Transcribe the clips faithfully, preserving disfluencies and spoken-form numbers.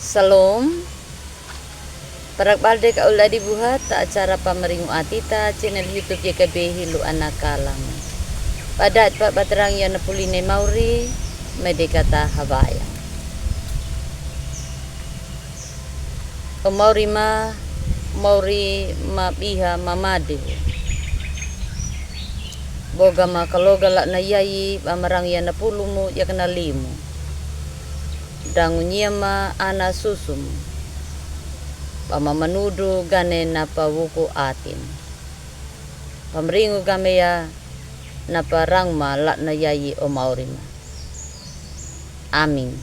Salom. Parakbal de ka old adi buha ta acara pamaringu atita, channel YouTube Y K B Hilu Ana Kalang. Padat pa batarang ya na puli ne mauri, mede kata habaya. O mauri ma, mauri ma biha ma made. Boga ma kaloga la na yayi, ba marang ya na pulu mu, ya ka na limu. Dangu nia ma ana susu mu. Ba ma manudu gane na pa wuku atin. Pamaringu game ya na pa rang ma la na yayi o mauri ma. Amin.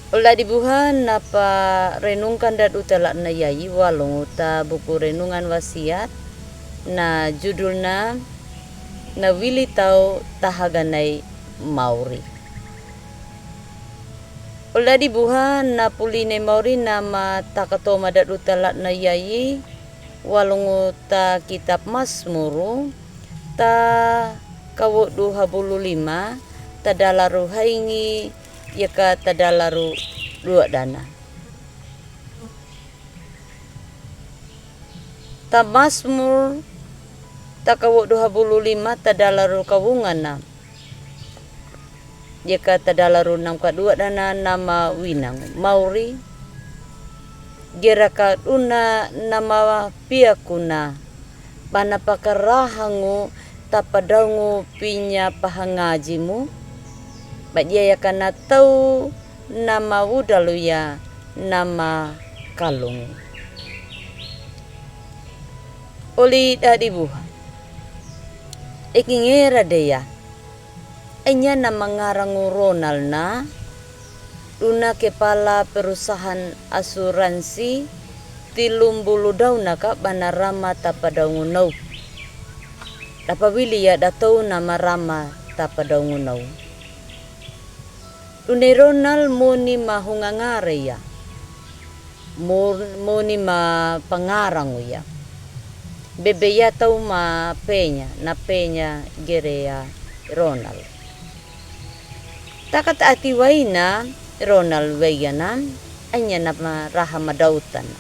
Old adi buha na pa renungkan da duta la na yayi walung ta buku renungan wasiat na judul na, na wili tau tahaganai mauri. Old adi buha na puli ne mauri na ma takatoma da duta la na yayi walung ta kitab Masmuru ta kawodu habulu lima, ta dalaru haingi, ya ka ta dalaru dua dana. Ta Masmur ta kawodu habulu lima ta dalaru kawungana. Ya ka ta dalaru nam ka dua dana na ma winangu. Mauri. Gera ka duna na ma piakuna. Ba na pakarahangu ta padaungu pinya pahangaji mu. Ba dia ya ka na tau na ma wudalu ya na ma kalungu. Oli dadi buha. Iki ngera de ya. Enya na mangarangu Ronald na, duna kepala perusahan asuransi, tilumbulu dauna ka ba na rama ta padaungu nau. Dapa wili ya da tau na ma rama ta padaungu nau. Dune Ronald muni ma hungangare ya. Mur-, muni ma pangarangu ya. Bebe ya tau ma penya, na penya gere ya Ronald. Taka ta ati waina, Ronald wegana, anya na ma raha ma dauta na.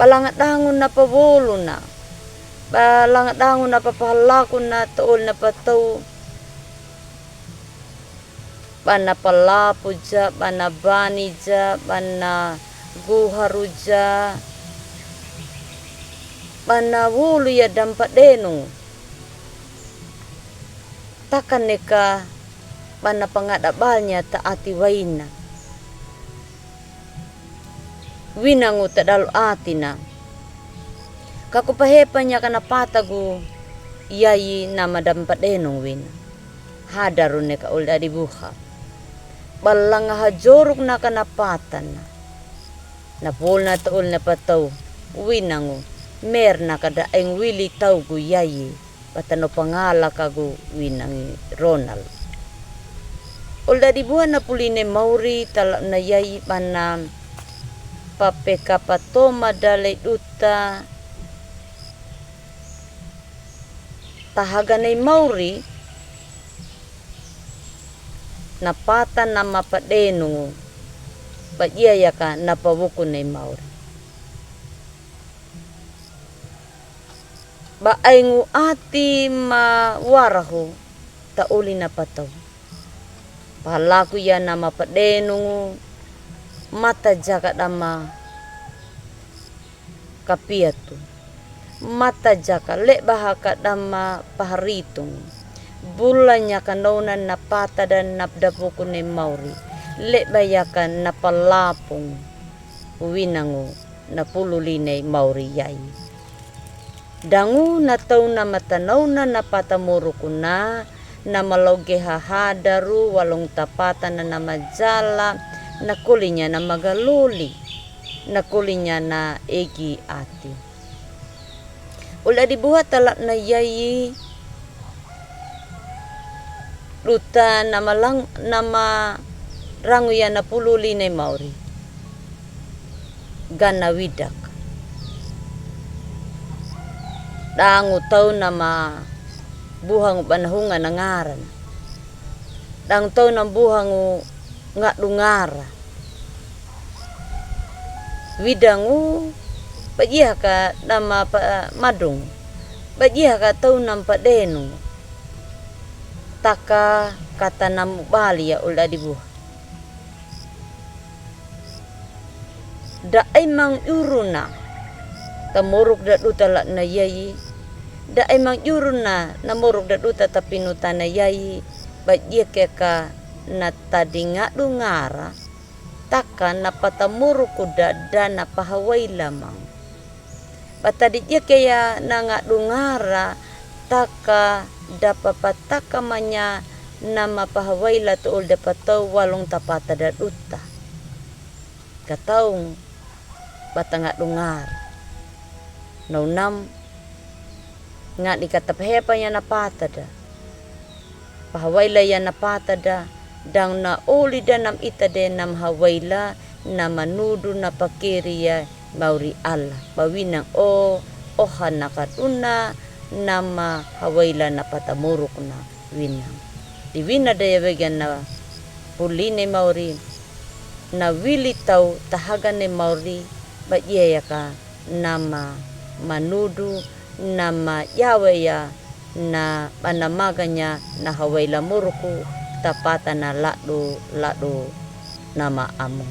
Ba langa dangu na pa wolu na. Ba langa dangu na pa pahalaku na to'ol na pa tau. Ba na palapu ja, ba na bani ja, ba na guharu ja, ba na wulu ya dampa denu. Taka neka ba na pangada balnya ta ati waina. Winangu ta dalu atina. Ka ku pahepa nya ka na pata gu yayi na ma dampa denu wina. Hadaru neka old adi buha. Ba langa hajoruk na ka na pata na. Na pul na to'ol na pa tau. Winangu. Mer na ka da eng wili tau gu yayi. Ba tano pangala ka gu winangi Ronald. Old adi buha na puli ne mauri ta la na yayi ba na papeka patoma dale duta tahaga nei mauri na pata na ma padenu ba dia ya ka na pa wuku nei mauri. Ba aingu ati ma warahu ta oli na pa tau. Palaku ya na ma padenu ngu mata jaka da ma kapiatu. Mata jaka leba haka da ma paharitu ngu. Bula nya ka nauna na pata da na pa da wuku nei mauri. Leba ya ka na palapu ngu. Winangu na pulu li nei mauri yayi. Dangu na tau na ma tanauna na pata muruku na, na ma loge hahadaru walung ta pata na na ma jala, na kolinya na ma galoli, na kolinya na egi ati. Old adi buha ta la na yayi, duta na ma lang-, na ma rangu ya na pulu li nei mauri. Gana widak. Dangu tau na ma buha ngu ba na hunga na ngarana. Dang tau nambuhangu ngaɗu ngara. Widangu, badiahaka nama pa madung. Badiahaka tau nam padenu. Taka kata nam bali ya ol dadi buha. Da ai mangjuruna tamoruk da duta laɗna yayi. Da ai mangjuruna namoruk da duta tapinutana yayi. Badiake ka na tadi ngaɗu ngara. Taka na patamoruku da da na pahawaila mang. Ba tadi diake ya na ngaɗu ngara taka da papataka manya nama pahawaila to'ol da patau walung tapata da duta. Kataung bata ngaɗu ngara. Nau nam ngaɗi kata pahepa ya na pata da. Pahawaila ya na pata da, dang na oli da nam ita de nam hawaila, na manudu na pakeri ya mauri Allah. Ba winang o, oha na kaduna, nama hawaila na patamuruk na winang. Di wina da ya wegen na puline mauri, na wili tau tahagane mauri, ba diayaka nama manudu, nama yawe ya, na banamaganya, na hawaila muruku, tapata na laɗu, laɗu nama amu.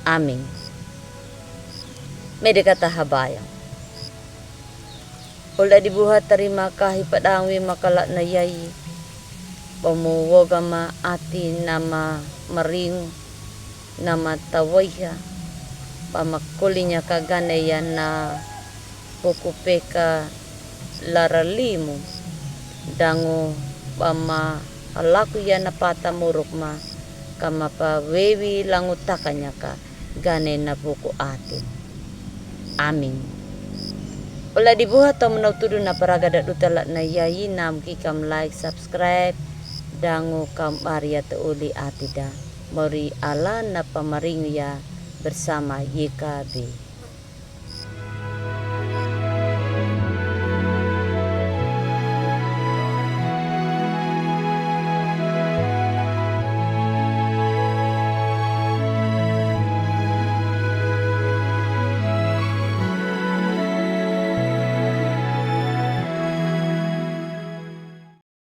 Amin. Mede kata habayang. Ol dadi buha tarima kahi padang wi maka laɗna yayi. Ba mo woga ma ati nama maringu. Nama tawaiha, ba ma kolinya ka gane ya na buku peka lara limu, dangu ba ma halaku ya na pata muruk ma, ka ma pa wewi langu takanya ka gane na buku ati. Amin. Ol dadi buha tau muna utudu na paraga da duta laɗna yayi, nam ki kam like, subscribe, dangu kam bari ya to'oli ati da. Mauri Allah na pamaringu ya bersama Y K B.